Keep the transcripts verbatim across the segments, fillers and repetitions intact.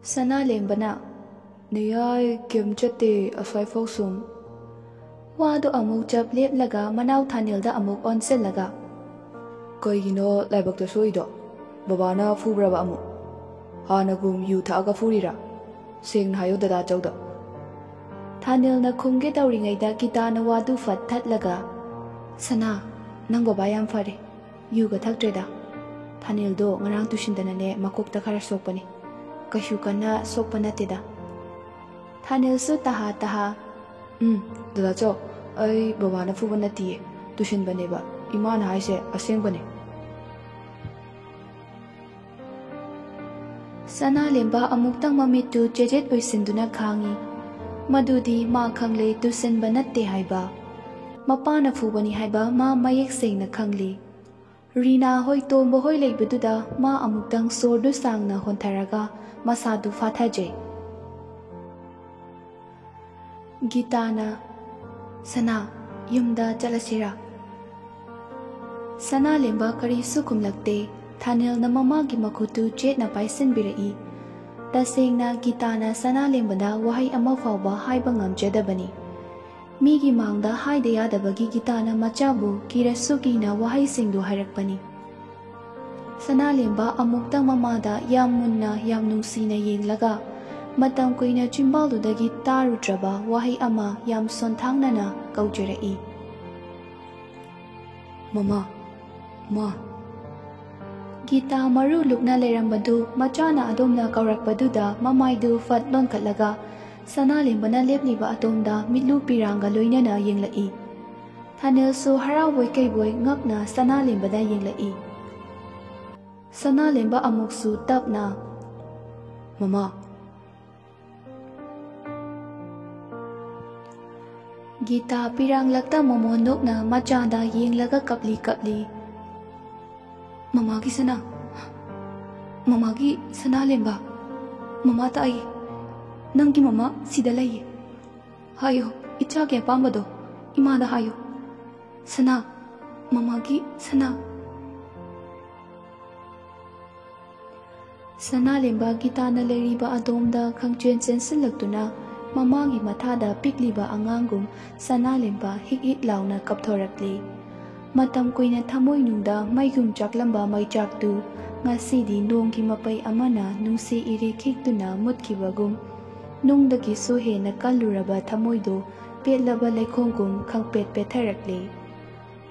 ꯁꯅꯥꯂꯦꯝꯕꯅ, "ꯅꯌꯥꯏ, ꯀꯩꯝ ꯆꯠꯇꯦ, ꯑꯁ꯭ꯋꯥꯏꯐꯥꯎ ꯁꯨꯝ꯫" ꯋꯥꯗꯨ ꯑꯃꯨꯛ ꯆꯞ ꯂꯦꯞꯂꯒ ꯃꯅꯥꯎ ꯊꯥꯅꯤꯜꯗ ꯑꯃꯨꯛ ꯑꯣꯟꯁꯤꯜꯂꯒ, "ꯀꯩꯒꯤꯅꯣ ꯂꯥꯏꯕꯛꯇ ꯁꯣꯛꯏꯗꯣ? ꯕꯕꯥꯅ ꯐꯨꯕ꯭ꯔꯕ ꯑꯃꯨꯛ? ꯍꯥꯟꯅꯒꯨꯝ ꯌꯨ ꯊꯛꯑꯒ ꯐꯨꯔꯤꯔꯥ? ꯁꯦꯡꯅ ꯍꯥꯏꯌꯣ ꯗꯗꯥ ꯆꯧꯗ꯫" ꯊꯥꯅꯤꯜꯅ ꯈꯨꯝꯒꯦ ꯇꯧꯔꯤꯉꯩꯗ ꯒꯤꯇꯥꯅ ꯋꯥꯗꯨ ꯐꯠ ꯊꯠꯂꯒ, "ꯁꯅꯥ, ꯅꯪ ꯕꯕꯥ ꯌꯥꯝ ꯐꯔꯦ꯫ ꯌꯨꯒ ꯊꯛꯇ꯭ꯔꯦꯗ꯫ ꯊꯥꯅꯤꯜꯗꯣ ꯉꯔꯥꯡ ꯇꯨꯁꯤꯟꯗꯅꯅꯦ ꯃꯀꯣꯛꯇ ꯈꯔ ꯁꯣꯛꯄꯅꯤ꯫ ꯀꯩꯁꯨ ꯀꯟꯅ ꯁꯣꯛꯄ ꯅꯠꯇꯦꯗ꯫" ꯊꯥꯅꯤꯜꯁꯨ ꯇꯍꯥ ꯇꯍꯥ, "ꯎꯝ, ꯗꯗꯥ ꯆꯧ, ꯑꯩ ꯕꯕꯥꯅ ꯐꯨꯕ ꯅꯠꯇꯤꯌꯦ, ꯇꯨꯁꯤꯟꯕꯅꯦꯕ꯫ ꯏꯃꯥꯅ ꯍꯥꯏꯁꯦ ꯑꯁꯦꯡꯕꯅꯦ꯫" ꯁꯅꯥꯂꯦꯝꯕ ꯑꯃꯨꯛꯇꯪ ꯃꯃꯤꯠꯇꯨ ꯆꯦꯖꯦꯠ ꯑꯣꯏꯁꯤꯟꯗꯨꯅ ꯈꯥꯡꯉꯤ꯫ ꯃꯗꯨꯗꯤ ꯃꯥ ꯈꯪꯂꯦ, ꯇꯨꯁꯤꯟꯕ ꯅꯠꯇꯦ ꯍꯥꯏꯕ꯫ ꯃꯄꯥꯅ ꯐꯨꯕꯅꯤ ꯍꯥꯏꯕ ꯃꯥ ꯃꯌꯦꯛ ꯁꯦꯡꯅ ꯈꯪꯂꯤ꯫ ꯔꯤꯅꯥ ꯍꯣꯏ, ꯇꯣꯝꯕ ꯍꯣꯏ ꯂꯩꯕꯗꯨꯗ ꯃꯥ ꯑꯃꯨꯛꯇꯪ ꯁꯣꯔꯗꯨ ꯁꯥꯡꯅ ꯍꯣꯟꯊꯔꯒ ꯃꯁꯥꯗꯨ ꯐꯥꯊꯖꯩ꯫ ꯒꯤꯇꯥꯅ, "ꯁꯅꯥ, ꯌꯨꯝꯗ ꯆꯠꯂꯁꯤꯔꯥ?" ꯁꯅꯥꯂꯦꯝꯕ ꯀꯔꯤꯁꯨ ꯈꯨꯝꯂꯛꯇꯦ꯫ ꯊꯥꯅꯤꯜꯅ ꯃꯃꯥꯒꯤ ꯃꯈꯨꯠꯇꯨ ꯆꯦꯠꯅ ꯄꯥꯏꯁꯤꯟꯕꯤꯔꯛꯏ꯫ ꯇꯁꯦꯡꯅ ꯒꯤꯇꯥꯅ ꯁꯅꯥꯂꯦꯝꯕꯗ ꯋꯥꯍꯩ ꯑꯃ ꯐꯥꯎꯕ ꯍꯥꯏꯕ ꯉꯝꯖꯗꯕꯅꯤ꯫ ꯃꯤꯒꯤ ꯃꯥꯡꯗ ꯍꯥꯏꯗ ꯌꯥꯗꯕꯒꯤ ꯒꯤꯇꯥꯅ ꯃꯆꯥꯕꯨ ꯀꯤꯔꯁꯨ ꯀꯤꯅ ꯋꯥꯍꯩꯁꯤꯡꯗꯨ ꯍꯥꯏꯔꯛꯄꯅꯤ꯫ ꯁꯅꯥꯂꯦꯝꯕ ꯑꯃꯨꯛꯇꯪ ꯃꯃꯥꯗ ꯌꯥꯝ ꯃꯨꯟꯅ, ꯌꯥꯝ ꯅꯨꯡꯁꯤꯅ ꯌꯦꯡꯂꯒ, ꯃꯇꯝ ꯀꯨꯏꯅ ꯆꯤꯝꯕꯥꯜꯗꯨꯗꯒꯤ ꯇꯥꯔꯨꯗ꯭ꯔꯕ ꯋꯥꯍꯩ ꯑꯃ ꯌꯥꯝ ꯁꯣꯟꯊꯥꯡꯅꯅ ꯀꯧꯖꯔꯛꯏ꯫ "ꯃꯃꯥ, ꯃꯥ꯫" ꯒꯤꯇꯥ ꯃꯔꯨ ꯂꯨꯛꯅ ꯂꯩꯔꯝꯕꯗꯨ ꯃꯆꯥꯅ ꯑꯗꯣꯝꯅ ꯀꯧꯔꯛꯄꯗꯨꯗ ꯃꯃꯥꯏꯗꯨ ꯐꯠ ꯂꯣꯟꯈꯠꯂꯒ ꯁꯅꯥꯂꯦꯝꯕꯅ ꯂꯦꯞꯂꯤꯕ ꯑꯗꯣꯝꯗ ꯃꯤꯠꯂꯨ ꯄꯤꯔꯥꯡꯒ ꯂꯣꯏꯅꯅ ꯌꯦꯡꯂꯛꯏ꯫ ꯊꯥꯅꯤꯜꯁꯨ ꯍꯔꯥꯎꯕꯣꯏ ꯀꯩꯕꯣꯏ ꯉꯛꯅ ꯁꯅꯥꯂꯦꯝꯕꯗ ꯌꯦꯡꯂꯛꯏ꯫ ꯁꯅꯥꯂꯦꯝꯕ ꯑꯃꯨꯛꯁꯨ ꯇꯞꯅ, "ꯃꯃꯥ꯫" ꯒꯤꯇꯥ ꯄꯤꯔꯥꯡꯂꯛꯇ ꯃꯣꯃꯣꯟ ꯅꯣꯛꯅ ꯃꯆꯥꯗ ꯌꯦꯡꯂꯒ ꯀꯞꯂꯤ ꯀꯞꯂꯤ, "ꯃꯃꯥꯒꯤ ꯁꯅꯥ, ꯃꯃꯥꯒꯤ ꯁꯅꯥꯂꯦꯝꯕ, ꯃꯃꯥ ꯇꯥꯛꯏ, ꯅꯪꯒꯤ ꯃꯃꯥ ꯁꯤꯗ ꯂꯩꯌꯦ꯫ ꯍꯥꯏꯌꯣ, ꯏꯆꯥꯒꯤ ꯑꯄꯥꯝꯕꯗꯣ ꯏꯃꯥꯗ ꯍꯥꯏꯌꯣ꯫ ꯁꯅꯥ, ꯃꯃꯥꯒꯤ ꯁꯅꯥ꯫" ꯁꯅꯥꯂꯦꯝꯕ ꯒꯤꯇꯥꯅ ꯂꯩꯔꯤꯕ ꯑꯗꯣꯝꯗ ꯈꯪꯆꯦꯟ ꯆꯦꯟꯁꯤꯜꯂꯛꯇꯨꯅ ꯃꯃꯥꯒꯤ ꯃꯊꯥꯗ ꯄꯤꯛꯂꯤꯕ ꯑꯉꯥꯡꯒꯨꯝ ꯁꯅꯥꯂꯦꯝꯕ ꯍꯤꯛ ꯍꯤꯛ ꯂꯥꯎꯅ ꯀꯞꯊꯣꯔꯛꯂꯤ꯫ ꯃꯇꯝ ꯀꯨꯏꯅ ꯊꯃꯣꯏꯅꯨꯡꯗ ꯃꯩꯒꯨꯝ ꯆꯥꯛꯂꯝꯕ ꯃꯩꯆꯥꯛꯇꯨ ꯉꯁꯤꯗꯤ ꯅꯣꯡꯒꯤ ꯃꯄꯩ ꯑꯃꯅ ꯅꯨꯡꯁꯤ ꯏꯔꯦꯛ ꯈꯤꯛꯇꯨꯅ ꯃꯨꯠꯈꯤꯕꯒꯨꯝ, ꯅꯨꯡꯗꯒꯤꯁꯨ ꯍꯦꯟꯅ ꯀꯜꯂꯨꯔꯕ ꯊꯃꯣꯏꯗꯣ ꯄꯦꯠꯂꯕ ꯂꯩꯈꯣꯡꯒꯨꯝ ꯈꯪꯄꯦꯠ ꯄꯦꯠꯊꯔꯛꯂꯦ꯫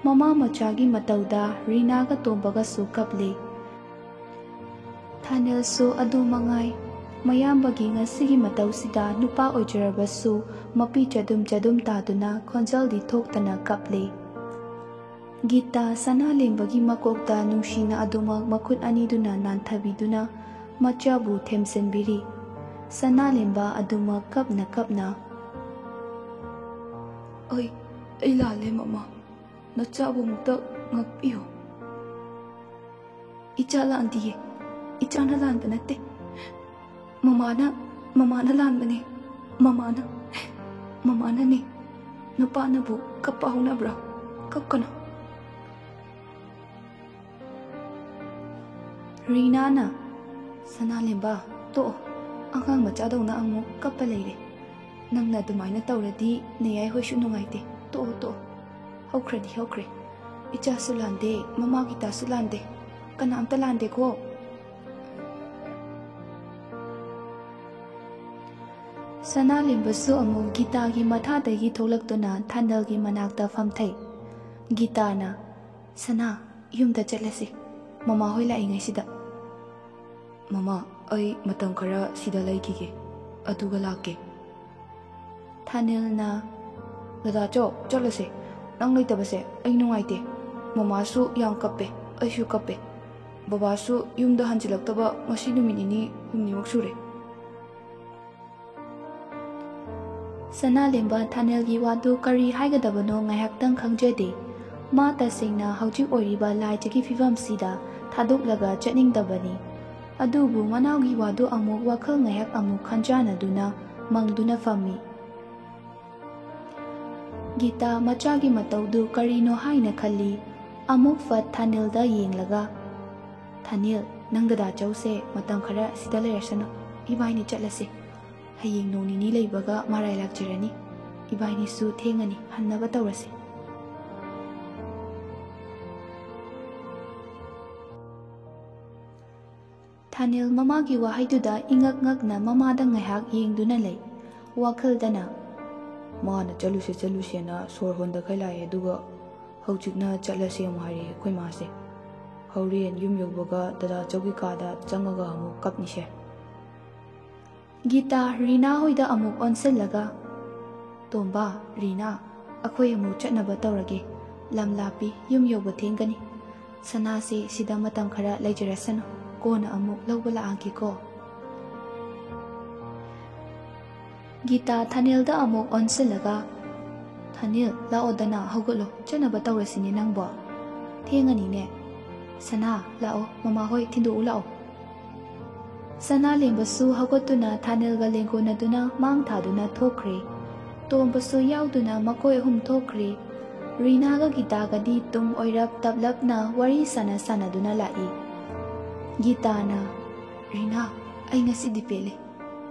ꯃꯃꯥ ꯃꯆꯥꯒꯤ ꯃꯇꯧꯗ ꯔꯤꯅꯥꯒ ꯇꯣꯝꯕꯒꯁꯨ ꯀꯞꯂꯦ꯫ ꯊꯥꯅꯦꯜꯁꯨ ꯑꯗꯨ ꯃꯉꯥꯏ꯫ ꯃꯌꯥꯝꯕꯒꯤ ꯉꯁꯤꯒꯤ ꯃꯇꯧꯁꯤꯗ ꯅꯨꯄꯥ ꯑꯣꯏꯖꯔꯕꯁꯨ ꯃꯄꯤ ꯆꯗꯨꯝ ꯆꯗꯨꯝ ꯇꯥꯗꯨꯅ ꯈꯣꯟꯖꯦꯜꯗꯤ ꯊꯣꯛꯇꯅ ꯀꯞꯂꯦ꯫ ꯒꯤꯇꯥ ꯁꯅꯥꯂꯦꯝꯕꯒꯤ ꯃꯀꯣꯛꯇ ꯅꯨꯡꯁꯤꯅ ꯑꯗꯨꯃꯛ ꯃꯈꯨꯠ ꯑꯅꯤꯗꯨꯅ ꯅꯥꯟꯊꯕꯤꯗꯨꯅ ꯃꯆꯥꯕꯨ ꯊꯦꯝꯖꯤꯟꯕꯤꯔꯤ꯫ ꯁꯅꯥꯂꯦꯝꯕ ꯑꯗꯨꯃꯛ ꯀꯞꯅ ꯀꯞꯅ, "ꯑꯩ, ꯑꯩ ꯂꯥꯜꯂꯦ, ꯃꯃꯥ꯫ ꯅꯆꯥꯕꯨ ꯑꯃꯨꯛꯇ ꯉꯥꯛꯄꯤꯌꯨ꯫" "ꯏꯆꯥ ꯂꯥꯟꯗꯤꯌꯦ꯫ ꯏꯆꯥꯅ ꯂꯥꯟꯕ ꯅꯠꯇꯦ꯫ ꯃꯃꯥꯅ, ꯃꯃꯥꯅ ꯂꯥꯟꯕꯅꯦ꯫ ꯃꯃꯥꯅ, ꯃꯃꯥꯅꯅꯦ꯫ ꯅꯨꯄꯥꯅꯕꯨ ꯀꯞꯄ ꯍꯧꯅꯕ꯭ꯔꯥ? ꯀꯞꯀꯅꯨ꯫" ꯔꯤꯅꯥꯅ, "ꯁꯅꯥꯂꯦꯝꯕ, ꯇꯣꯛꯑꯣ꯫ ꯑꯉꯥꯡ ꯃꯆꯥꯗꯧꯅ ꯑꯃꯨꯛ ꯀꯞꯄ ꯂꯩꯔꯦ꯫ ꯅꯪꯅ ꯑꯗꯨꯃꯥꯏꯅ ꯇꯧꯔꯗꯤ ꯅꯌꯥꯏ ꯍꯣꯏꯁꯨ ꯅꯨꯡꯉꯥꯏꯇꯦ꯫ ꯇꯣꯛꯑꯣ, ꯇꯣꯛꯑꯣ꯫ ꯍꯧꯈ꯭ꯔꯗꯤ ꯍꯧꯈ꯭ꯔꯦ꯫ ꯏꯆꯥꯁꯨ ꯂꯥꯟꯗꯦ, ꯃꯃꯥ ꯒꯤꯇꯥꯁꯨ ꯂꯥꯟꯗꯦ꯫ ꯀꯅꯥꯝꯇ ꯂꯥꯟꯗꯦꯀꯣ꯫" ꯁꯅꯥꯂꯦꯝꯕꯁꯨ ꯑꯃꯨꯛ ꯒꯤꯇꯥꯒꯤ ꯃꯊꯥꯗꯒꯤ ꯊꯣꯛꯂꯛꯇꯨꯅ ꯊꯥꯅꯦꯜꯒꯤ ꯃꯅꯥꯛꯇ ꯐꯝꯊꯩ꯫ ꯒꯤꯇꯥꯅ, "ꯁꯅꯥ, ꯌꯨꯝꯗ ꯆꯠꯂꯁꯤ, ꯃꯃꯥ ꯍꯣꯏ ꯂꯥꯛꯏꯉꯩꯁꯤꯗ꯫" "ꯃꯃꯥ, ꯑꯩ ꯃꯇꯝ ꯈꯔ ꯁꯤꯗ ꯂꯩꯈꯤꯒꯦ, ꯑꯗꯨꯒ ꯂꯥꯛꯀꯦ꯫" ꯊꯥꯅꯦꯜꯅ, "ꯗꯗꯥꯆꯧ, ꯆꯠꯂꯁꯦ꯫ ꯅꯪ ꯂꯩꯇꯕꯁꯦ ꯑꯩ ꯅꯨꯡꯉꯥꯏꯇꯦ꯫ ꯃꯃꯥꯁꯨ ꯌꯥꯝ ꯀꯞꯄꯦ, ꯑꯩꯁꯨ ꯀꯞꯄꯦ꯫ ꯕꯕꯥꯁꯨ ꯌꯨꯝꯗ ꯍꯟꯖꯤꯜꯂꯛꯇꯕ ꯉꯁꯤ ꯅꯨꯃꯤꯠ ꯅꯤꯅꯤ ꯍꯨꯝꯅꯤꯃꯨꯛ ꯁꯨꯔꯦ꯫" ꯁꯅꯥꯂꯦꯝꯕ ꯊꯥꯅꯦꯜꯒꯤ ꯋꯥꯗꯨ ꯀꯔꯤ ꯍꯥꯏꯒꯗꯕꯅꯣ ꯉꯥꯏꯍꯥꯛꯇꯪ ꯈꯪꯖꯗꯦ꯫ ꯃꯥ ꯇꯁꯦꯡꯅ ꯍꯧꯖꯤꯛ ꯑꯣꯏꯔꯤꯕ ꯂꯥꯏꯖꯒꯤ ꯐꯤꯕꯝꯁꯤꯗ ꯊꯥꯗꯣꯛꯂꯒ ꯆꯠꯅꯤꯡꯗꯕꯅꯤ꯫ ꯑꯗꯨꯕꯨ ꯃꯅꯥꯎꯒꯤ ꯋꯥꯗꯨ ꯑꯃꯨꯛ ꯋꯥꯈꯜ ꯉꯥꯏꯍꯥꯛ ꯑꯃꯨꯛ ꯈꯟꯖꯥꯟꯅꯗꯨꯅ ꯃꯪꯗꯨꯅ ꯐꯝꯃꯤ꯫ ꯒꯤꯇꯥ ꯃꯆꯥꯒꯤ ꯃꯇꯧꯗꯨ ꯀꯔꯤꯅꯣ ꯍꯥꯏꯅ ꯈꯜꯂꯤ꯫ ꯑꯃꯨꯛ ꯐꯠ ꯊꯥꯅꯦꯜꯗ ꯌꯦꯡꯂꯒ, "ꯊꯥꯅꯦꯜ, ꯅꯪ ꯗꯗꯥ ꯆꯧꯁꯦ ꯃꯇꯝ ꯈꯔ ꯁꯤꯗ ꯂꯩꯔꯁꯅꯨ, ꯏꯕꯥꯏꯅꯤ ꯆꯠꯂꯁꯤ꯫ ꯍꯌꯦꯡ ꯅꯣꯡ ꯅꯤꯅꯤ ꯂꯩꯕꯒ ꯃꯔꯥꯏ ꯂꯥꯛꯆꯔꯅꯤ꯫ ꯏꯕꯥꯏꯅꯤꯁꯨ ꯊꯦꯡꯉꯅꯤ, ꯍꯟꯅꯕ ꯇꯧꯔꯁꯤ꯫ ꯊꯥꯅꯤꯜ ꯃꯃꯥꯒꯤ ꯋꯥꯍꯩꯗꯨꯗ ꯏꯉꯛ ꯉꯛꯅ ꯃꯃꯥꯗ ꯉꯥꯏꯍꯥꯛ ꯌꯦꯡꯗꯨꯅ ꯂꯩ꯫ ꯋꯥꯈꯜꯗꯅ, "ꯃꯥꯅ ꯆꯠꯂꯨꯁꯦ ꯆꯠꯂꯨꯁꯦꯅ ꯁꯣꯔ ꯍꯣꯟꯗꯈꯩ ꯂꯥꯛꯑꯦ, ꯑꯗꯨꯒ ꯍꯧꯖꯤꯛꯅ ꯆꯠꯂꯁꯦ ꯑꯃꯨꯛ ꯍꯥꯏꯔꯛꯑꯦ ꯑꯩꯈꯣꯏ ꯃꯥꯁꯦ꯫ ꯍꯣꯔꯦꯟ ꯌꯨꯝ ꯌꯧꯕꯒ ꯗꯗꯥ ꯆꯧꯒꯤ ꯀꯥꯗ ꯆꯪꯉꯒ ꯑꯃꯨꯛ ꯀꯞꯅꯤꯁꯦ"꯫ ꯒꯤꯇꯥ ꯔꯤꯅꯥ ꯍꯣꯏꯗ ꯑꯃꯨꯛ ꯑꯣꯟꯁꯤꯜꯂꯒ, "ꯇꯣꯝꯕ, ꯔꯤꯅꯥ, ꯑꯩꯈꯣꯏ ꯑꯃꯨꯛ ꯆꯠꯅꯕ ꯇꯧꯔꯒꯦ꯫ ꯂꯝ ꯂꯥꯞꯄꯤ, ꯌꯨꯝ ꯌꯧꯕ ꯊꯦꯡꯒꯅꯤ꯫ ꯁꯅꯥꯁꯦ ꯁꯤꯗ ꯃꯇꯝ ꯈꯔ ꯂꯩꯖꯔꯁꯅꯨ, ꯀꯣꯟꯅ ꯑꯃꯨꯛ ꯂꯧꯕ ꯂꯥꯛꯑꯒꯦꯀꯣ"꯫ ꯒꯤꯇꯥ ꯊꯥꯅꯤꯜꯗ ꯑꯃꯨꯛ ꯑꯣꯟꯁꯤꯜꯂꯒ, "ꯊꯥꯅꯤꯜ, ꯂꯥꯛꯑꯣꯗꯅ, ꯍꯧꯒꯠꯂꯣ, ꯆꯠꯅꯕ ꯇꯧꯔꯁꯤꯅꯦ ꯅꯪꯕꯣ꯫ ꯊꯦꯡꯉꯅꯤꯅꯦ꯫ ꯁꯅꯥ, ꯂꯥꯛꯑꯣ, ꯃꯃꯥ ꯍꯣꯏ ꯊꯤꯟꯗꯣꯛꯎ ꯂꯥꯛꯑꯣ"꯫ ꯁꯅꯥ ꯂꯦꯝꯕꯁꯨ ꯍꯧꯒꯠꯇꯨꯅ ꯊꯥꯅꯤꯜꯒ ꯂꯦꯡꯒꯣꯟꯅꯗꯨꯅ ꯃꯥꯡ ꯊꯥꯗꯨꯅ ꯊꯣꯛꯈ꯭ꯔꯦ꯫ ꯇꯣꯝꯕꯁꯨ ꯌꯥꯎꯗꯨꯅ ꯃꯈꯣꯏ ꯑꯍꯨꯝ ꯊꯣꯛꯈ꯭ꯔꯦ꯫ ꯔꯤꯅꯥꯒ ꯒꯤꯇꯥꯒꯗꯤ ꯇꯨꯡ ꯑꯣꯏꯔꯞ ꯇꯞꯂꯞꯅ ꯋꯥꯔꯤ ꯁꯥꯟꯅ ꯁꯥꯟꯅꯗꯨꯅ ꯂꯥꯛꯏ꯫ ꯒꯤꯇꯥꯅ, "ꯔꯤꯅꯥ, ꯑꯩ ꯉꯁꯤꯗꯤ ꯄꯦꯜꯂꯦ꯫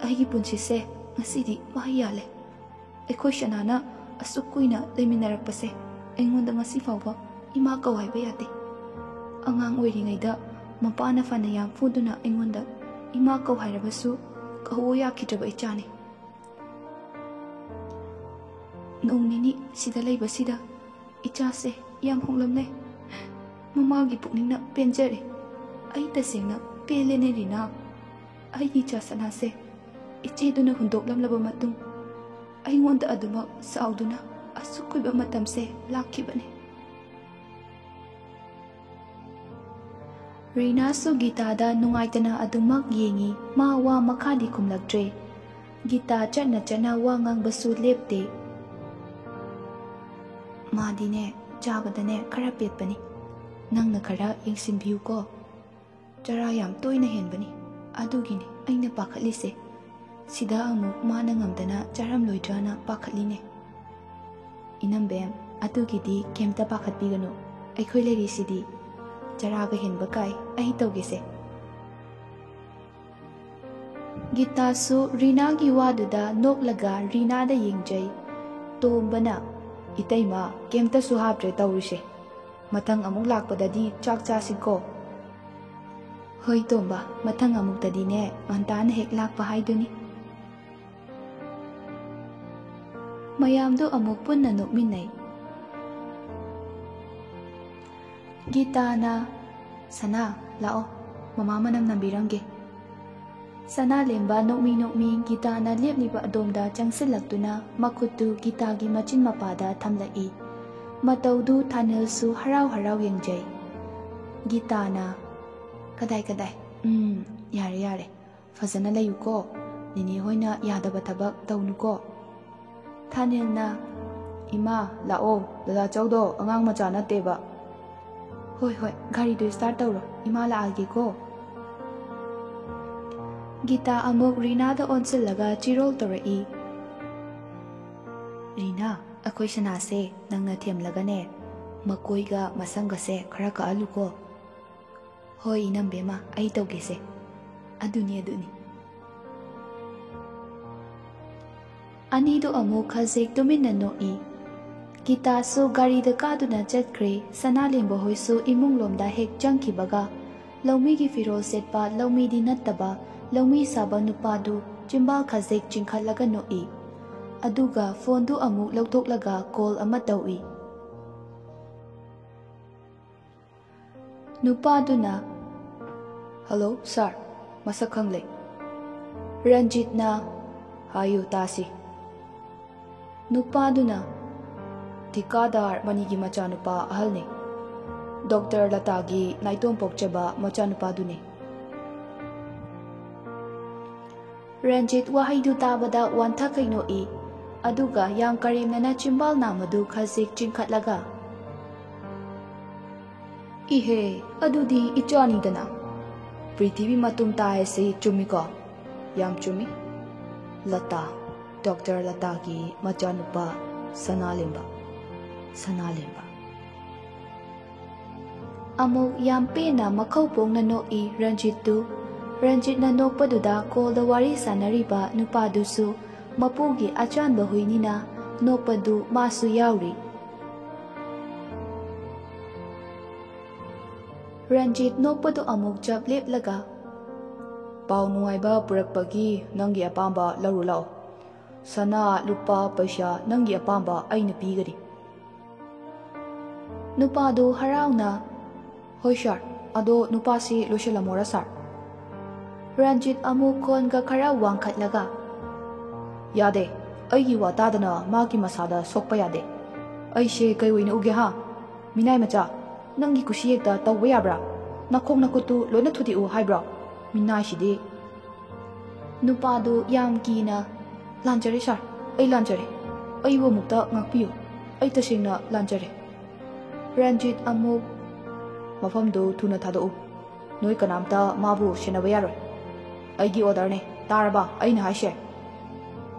ꯑꯩꯒꯤ ꯄꯨꯟꯁꯤꯁꯦ ꯉꯁꯤꯗꯤ ꯃꯍꯩ ꯌꯥꯜꯂꯦ꯫ ꯑꯩꯈꯣꯏ ꯁꯅꯥꯅ ꯑꯁꯨꯛ ꯀꯨꯏꯅ ꯂꯩꯃꯤꯟꯅꯔꯛꯄꯁꯦ ꯑꯩꯉꯣꯟꯗ ꯉꯁꯤ ꯐꯥꯎꯕ ꯏꯃꯥ ꯀꯧ ꯍꯥꯏꯕ ꯌꯥꯗꯦ꯫ ꯑꯉꯥꯡ ꯑꯣꯏꯔꯤꯉꯩꯗ ꯃꯄꯥꯅ ꯐꯅ ꯌꯥꯝ ꯐꯨꯗꯨꯅ ꯑꯩꯉꯣꯟꯗ ꯏꯃꯥ ꯀꯧ ꯍꯥꯏꯔꯕꯁꯨ ꯀꯧꯑꯣ ꯌꯥꯈꯤꯗ꯭ꯔꯕ ꯏꯆꯥꯅꯤ꯫ ꯅꯣꯡ ꯅꯤꯅꯤ ꯁꯤꯗ ꯂꯩꯕꯁꯤꯗ ꯏꯆꯥꯁꯦ ꯌꯥꯝ ꯍꯣꯡꯂꯝꯂꯦ꯫ ꯃꯃꯥꯒꯤ ꯄꯨꯛꯅꯤꯡꯅ ꯄꯦꯟꯖꯔꯦ꯫ ꯑꯩ ꯇꯁꯦꯡꯅ ꯄꯦꯜꯂꯦꯅꯦ ꯔꯤꯅꯥ꯫ ꯑꯩꯒꯤ ꯏꯆꯥ ꯁꯅꯥꯁꯦ ꯏꯆꯦꯗꯨꯅ ꯍꯨꯟꯗꯣꯛꯂꯝꯂꯕ ꯃꯇꯨꯡ ꯑꯩꯉꯣꯟꯗ ꯑꯗꯨꯃꯛ ꯆꯥꯎꯗꯨꯅ ꯑꯁꯨꯛ ꯀꯨꯏꯕ ꯃꯇꯝꯁꯦ ꯂꯥꯛꯈꯤꯕꯅꯤ"꯫ ꯔꯤꯅꯥꯁꯨ ꯒꯤꯇꯥꯗ ꯅꯨꯡꯉꯥꯏꯇꯅ ꯑꯗꯨꯃꯛ ꯌꯦꯡꯏ, ꯃꯥ ꯋꯥ ꯃꯈꯥꯗꯤ ꯈꯨꯝꯂꯛꯇ꯭ꯔꯦ꯫ ꯒꯤꯇꯥ ꯆꯠꯅ ꯆꯠꯅ ꯋꯥ ꯉꯥꯡꯕꯁꯨ ꯂꯦꯞꯇꯦ꯫ "ꯃꯥꯗꯤꯅꯦ, ꯆꯥꯕꯗꯅꯦ ꯈꯔ ꯄꯦꯠꯄꯅꯤ꯫ ꯅꯪꯅ ꯈꯔ ꯌꯦꯡꯁꯤꯟꯕꯤꯌꯨꯀꯣ꯫ ꯆꯔꯥ ꯌꯥꯝ ꯇꯣꯏꯅ ꯍꯦꯟꯕꯅꯤ, ꯑꯗꯨꯒꯤꯅꯤ ꯑꯩꯅ ꯄꯥꯈꯠꯂꯤꯁꯦ꯫ ꯁꯤꯗ ꯑꯃꯨꯛ ꯃꯥꯅ ꯉꯝꯗꯅ ꯆꯥꯔꯝꯂꯣꯏꯗ꯭ꯔꯥꯅ ꯄꯥꯈꯠꯂꯤꯅꯦ"꯫ "ꯏꯅꯝꯕꯦꯝ, ꯑꯗꯨꯒꯤꯗꯤ ꯀꯩꯝꯇ ꯄꯥꯈꯠꯄꯤꯒꯅꯨ, ꯑꯩꯈꯣꯏ ꯂꯩꯔꯤꯁꯤꯗꯤ꯫ ꯆꯔꯥꯒ ꯍꯦꯟꯕ ꯀꯥꯏ ꯑꯩ ꯇꯧꯒꯦꯁꯦ"꯫ ꯒꯤꯇꯥꯁꯨ ꯔꯤꯅꯥꯒꯤ ꯋꯥꯗꯨꯗ ꯅꯣꯛꯂꯒ ꯔꯤꯅꯥꯗ ꯌꯦꯡꯖꯩ꯫ ꯇꯣꯝꯕꯅ, "ꯏꯇꯩꯃ, ꯀꯩꯝꯇꯁꯨ ꯍꯥꯞꯇ꯭ꯔꯦ ꯇꯧꯔꯤꯁꯦ꯫ ꯃꯊꯪ ꯑꯃꯨꯛ ꯂꯥꯛꯄꯗꯗꯤ ꯆꯥꯛ ꯆꯥꯁꯤꯀꯣ?" "ꯍꯣꯏ ꯇꯣꯝꯕ, ꯃꯊꯪ ꯑꯃꯨꯛꯇꯗꯤꯅꯦ ꯉꯟꯇꯥꯅ ꯍꯦꯛ ꯂꯥꯛꯄ ꯍꯥꯏꯗꯨꯅꯤ꯫" ꯃꯌꯥꯝꯗꯨ ꯑꯃꯨꯛ ꯄꯨꯟꯅ ꯅꯣꯛꯃꯤꯟꯅꯩ꯫ ꯒꯤꯇꯥꯅ, "ꯁꯅꯥ, ꯂꯥꯛꯑꯣ, ꯃꯃꯥ ꯃꯅꯝ ꯅꯝꯕꯤꯔꯝꯒꯦ꯫" ꯁꯅꯥꯂꯦꯝꯕ ꯅꯣꯛꯃꯤ ꯅꯣꯛꯃꯤ ꯒꯤꯇꯥꯅ ꯂꯦꯞꯂꯤꯕ ꯑꯗꯣꯝꯗ ꯆꯪꯁꯤꯜꯂꯛꯇꯨꯅ ꯃꯈꯨꯠꯇꯨ ꯒꯤꯇꯥꯒꯤ ꯃꯆꯤꯟ ꯃꯄꯥꯗ ꯊꯝꯂꯛꯏ꯫ ꯃꯇꯧꯗꯨ ꯊꯥꯅꯤꯜꯁꯨ ꯍꯔꯥꯎ ꯍꯔꯥꯎ ꯌꯦꯡꯖꯩ꯫ ꯒꯤꯇꯥꯅ, "ꯀꯗꯥꯏ ꯀꯗꯥꯏ? ꯎꯝ, ꯌꯥꯔꯦ ꯌꯥꯔꯦ꯫ ꯐꯖꯅ ꯂꯩꯌꯨꯀꯣ꯫ ꯅꯦꯅꯦ ꯍꯣꯏꯅ ꯌꯥꯗꯕ ꯊꯕꯛ ꯇꯧꯅꯨꯀꯣ꯫" ꯊꯥꯅꯤꯜꯅ, "ꯏꯃꯥ, ꯂꯥꯛꯑꯣ, ꯗꯗꯥ ꯆꯧꯗꯣ ꯑꯉꯥꯡ ꯃꯆꯥ ꯅꯠꯇꯦꯕ꯫" "ꯍꯣꯏ ꯍꯣꯏ, ꯒꯥꯔꯤꯗꯨ start ꯇꯧꯔꯣ, ꯏꯃꯥ ꯂꯥꯛꯑꯒꯦꯀꯣ꯫" ꯒꯤꯇꯥ ꯑꯃꯨꯛ ꯔꯤꯅꯥꯗ ꯑꯣꯟꯁꯤꯜꯂꯒ ꯆꯤꯔꯣꯜ ꯇꯧꯔꯛꯏ꯫ "ꯔꯤꯅꯥ, ꯑꯩꯈꯣꯏ ꯁꯅꯥꯁꯦ ꯅꯪꯅ ꯊꯦꯝꯂꯒꯅꯦ, ꯃꯀꯣꯏꯒ ꯃꯁꯝꯒꯁꯦ ꯈꯔ ꯀꯛꯍꯜꯂꯨꯀꯣ꯫" "ꯍꯣꯏ ꯏꯅꯝꯕꯦꯝꯃ, ꯑꯩ ꯇꯧꯒꯦꯁꯦ꯫ ꯑꯗꯨꯅꯤ, ꯑꯗꯨꯅꯤ꯫" ꯑꯅꯤꯗꯨ ꯑꯃꯨꯛ ꯈꯖꯤꯛ ꯇꯨꯃꯤꯟꯅ ꯅꯣꯛꯏ꯫ ꯒꯤꯇꯥꯁꯨ ꯒꯥꯔꯤꯗ ꯀꯥꯗꯨꯅ ꯆꯠꯈ꯭ꯔꯦ꯫ ꯁꯅꯥꯂꯦꯝꯕ ꯍꯣꯏꯁꯨ ꯏꯃꯨꯡꯂꯣꯝꯗ ꯍꯦꯛ ꯆꯪꯈꯤꯕꯒ, ꯂꯧꯃꯤꯒꯤ ꯐꯤꯔꯣꯜ ꯁꯦꯠꯄ, ꯂꯧꯃꯤꯗꯤ ꯅꯠꯇꯕ, ꯂꯧꯃꯤ ꯁꯥꯕ ꯅꯨꯄꯥꯗꯨ ꯆꯤꯝꯕꯥꯜ ꯈꯖꯤꯛ ꯆꯤꯡꯈꯠꯂꯒ ꯅꯣꯛꯏ꯫ ꯑꯗꯨꯒ ꯐꯣꯟꯗꯨ ꯑꯃꯨꯛ ꯂꯧꯊꯣꯛꯂꯒ ꯀꯣꯜ ꯑꯃ ꯇꯧꯏ꯫ ꯅꯨꯄꯥꯗꯨꯅ, "ꯍꯜꯂꯣ ꯁꯥꯔ, ꯃꯁꯛ ꯈꯪꯂꯦ?" ꯔꯟꯖꯤꯠꯅ, "ꯍꯥꯏꯌꯨ ꯇꯥꯁꯤ꯫" ꯅꯨꯄꯥꯗꯨꯅ, "ꯊꯤꯀꯥꯗꯥꯔ ꯃꯅꯤꯒꯤ ꯃꯆꯥꯅꯨꯄꯥ ꯑꯍꯜꯅꯤ꯫ ꯗꯣꯛꯇꯔ ꯂꯇꯥꯒꯤ ꯅꯥꯏꯇꯣꯝ ꯄꯣꯛꯆꯕ ꯃꯆꯥꯅꯨꯄꯥꯗꯨꯅꯤ꯫" ꯔꯟꯖꯤꯠ ꯋꯥꯍꯩꯗꯨ ꯇꯥꯕꯗ ꯋꯥꯟꯊ ꯀꯩꯅꯣꯛꯏ, ꯑꯗꯨꯒ ꯌꯥꯝ ꯀꯔꯦꯝꯅꯅ ꯆꯤꯝꯕꯥꯜ ꯅꯥꯝꯃꯗꯨ ꯈꯖꯤꯛ ꯆꯤꯡꯈꯠꯂꯒ, "ꯏꯍꯦ, ꯑꯗꯨꯗꯤ ꯏꯆꯥꯅꯤꯗꯅ꯫ ꯄ꯭ꯔꯤꯊꯤꯕꯤ ꯃꯇꯨꯝ ꯇꯥꯏ ꯍꯥꯏꯁꯤ ꯆꯨꯝꯃꯤꯀꯣ?" "ꯌꯥꯝ ꯆꯨꯝꯃꯤ꯫ ꯂꯇꯥ, ꯗꯣꯛꯇꯔ ꯂꯇꯥꯒꯤ ꯃꯆꯥꯅꯨꯄꯥ ꯁꯅꯥꯂꯦꯝꯕ, ꯁꯅꯥꯂꯦꯝꯕ꯫" ꯑꯃꯨꯛ ꯌꯥꯝ ꯄꯦꯟꯅ ꯃꯈꯧ ꯄꯣꯡꯅ ꯅꯣꯛꯏ ꯔꯟꯖꯤꯠꯇꯨ꯫ ꯔꯟꯖꯤꯠꯅ ꯅꯣꯛꯄꯗꯨꯗ ꯀꯣꯜꯗ ꯋꯥꯔꯤ ꯁꯥꯟꯅꯔꯤꯕ ꯅꯨꯄꯥꯗꯨꯁꯨ ꯃꯄꯨꯒꯤ ꯑꯆꯥꯟꯕ ꯍꯨꯏꯅꯤꯅ ꯅꯣꯛꯄꯗꯨ ꯃꯥꯁꯨ ꯌꯥꯎꯔꯤ꯫ ꯔꯟꯖꯤꯠ ꯅꯣꯛꯄꯗꯨ ꯑꯃꯨꯛ ꯆꯞ ꯂꯦꯞꯂꯒ, "ꯄꯥꯎ ꯅꯨꯡꯉꯥꯏꯕ ꯄꯨꯔꯛꯄꯒꯤ ꯅꯪꯒꯤ ꯑꯄꯥꯝꯕ ꯂꯧꯔꯨ ꯂꯥꯛꯑꯣ꯫ ꯁꯅꯥ, ꯂꯨꯄꯥ, ꯄꯩꯁꯥ ꯅꯪꯒꯤ ꯑꯄꯥꯝꯕ ꯑꯩꯅ ꯄꯤꯒꯅꯤ꯫" ꯅꯨꯄꯥꯗꯨ ꯍꯔꯥꯎꯅ, "ꯍꯣꯏ ꯁꯥꯔ, ꯑꯗꯣ ꯅꯨꯄꯥꯁꯤ ꯂꯣꯏꯁꯤꯜꯂꯝꯃꯣꯔꯥ ꯁꯥꯔ?" ꯔꯟꯖꯤꯠ ꯑꯃꯨꯛ ꯈꯣꯟꯒ ꯈꯔ ꯋꯥꯡꯈꯠꯂꯒ, "ꯌꯥꯗꯦ, ꯑꯩꯒꯤ ꯋꯥ ꯇꯥꯗꯅ ꯃꯥꯒꯤ ꯃꯁꯥꯗ ꯁꯣꯛꯄ ꯌꯥꯗꯦ꯫ ꯑꯩꯁꯦ ꯀꯩ ꯑꯣꯏꯅ ꯎꯒꯦ ꯍꯥ? ꯃꯤꯅꯥꯏ ꯃꯆꯥ, ꯅꯪꯒꯤ ꯀꯨꯁꯤ ꯍꯦꯛꯇ ꯇꯧꯕ ꯌꯥꯕ꯭ꯔꯥ? ꯅꯈꯣꯡ ꯅꯈꯨꯠꯇꯨ ꯂꯣꯏꯅ ꯊꯨꯗꯦꯛꯎ ꯍꯥꯏꯕ꯭ꯔꯣ? ꯃꯤꯅꯥꯏꯁꯤꯗꯤ!" ꯅꯨꯄꯥꯗꯨ ꯌꯥꯝ ꯀꯤꯅ, "ꯂꯥꯟꯖꯔꯦ ꯁꯥꯔ, ꯑꯩ ꯂꯥꯟꯖꯔꯦ꯫ ꯑꯩꯕꯨ ꯑꯃꯨꯛꯇ ꯉꯥꯛꯄꯤꯌꯨ꯫ ꯑꯩ ꯇꯁꯦꯡꯅ ꯂꯥꯟꯖꯔꯦ꯫" ꯔꯟꯖꯤꯠ ꯑꯃꯨꯛ, "ꯃꯐꯝꯗꯨ ꯊꯨꯅ ꯊꯥꯗꯣꯛꯎ꯫ ꯅꯣꯏ ꯀꯅꯥꯝꯇ ꯃꯥꯕꯨ ꯁꯦꯟꯅꯕ ꯌꯥꯔꯣꯏ꯫ ꯑꯩꯒꯤ ꯑꯣꯔꯗꯔꯅꯦ, ꯇꯥꯔꯕ ꯑꯩꯅ ꯍꯥꯏꯁꯦ?"